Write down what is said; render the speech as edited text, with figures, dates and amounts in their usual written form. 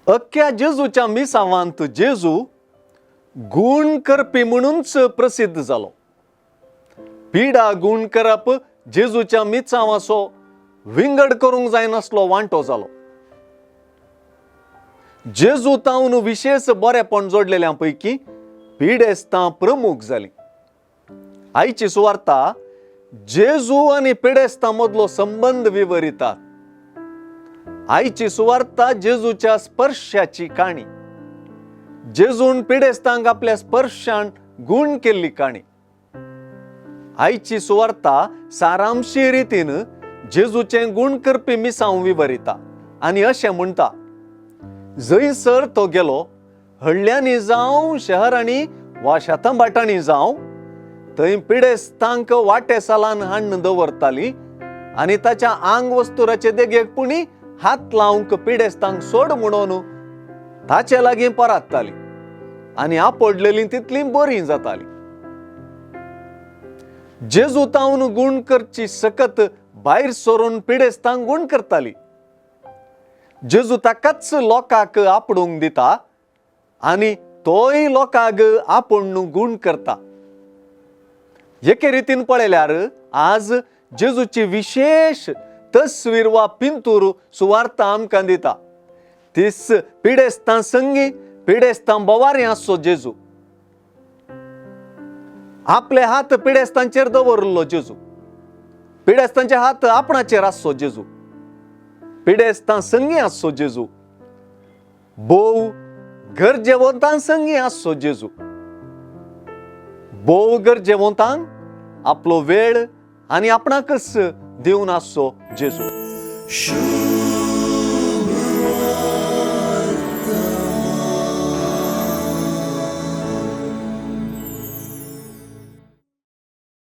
अख्ख्या जेजूच्या मिसावांत जेजू गूण करपी म्हणूनच प्रसिद्ध जालो. पिडा गूण करप जेजूच्या मिसांवाचो विंगड करूंक जायनासलो वांटो जालो. जेजू तावन विशेश बरेपण जोडलेल्या पैकी पिडेस्तां प्रमुख जालीं. आयची सुवार्ता जेजू आनी पिडेस्तां मदलो संबंद विवरितात. आयची सुवार्ता जेजूच्या स्पर्शाची काणी, जेजून पिडेस्तांक आपल्या स्पर्शान गूण केल्ली काणी. आयची सुवार्ता सारांशी रितीन जेजूचें गूण करपी मिसांव विवरिता आनी अशें म्हणटा, जंयसर तो गेलो हळ्ळ्यांनी जावं शहरांनी वा शेतां भाटांनी जावं थंय पिडेस्तांक वाटे सालान हाडून दवरताली आनी ताच्या आंग वस्तुराचे देगेक पुणी हात लावंक पिडेस्तांक सोड म्हणून ताचे लागीं परातताली आनी आपडलेलीं तितलीं बरीं जातालीं. जेजू तावन गूण करची सकत भायर सरून पिडेस्तांक गूण करताली. जेजू ताकाच लोकांक आपडूंक दिता आनी तोय लोकांक आपूण गूण करता. एके रितीन पळयल्यार आज जेजूची विशेश तस्वीर वा पिंतूर सुवार्ता आमकां दिता. तीस पिडेस्तां संगी पिडेस्तां बोवारी आसचो जेजू, आपले हात पिडेस्तांचेर दवरिल्लो जेजू, पिडेस्तांचे हात आपणाचेर आसचो जेजू, पिडेस्तां संगी आसचो जेजू, भोव गरजेवंतां संगी आसचो जेजू. भोव गरजेवंतांक आपलो वेळ आनी आपणाकच दिवन आसचो जेजू.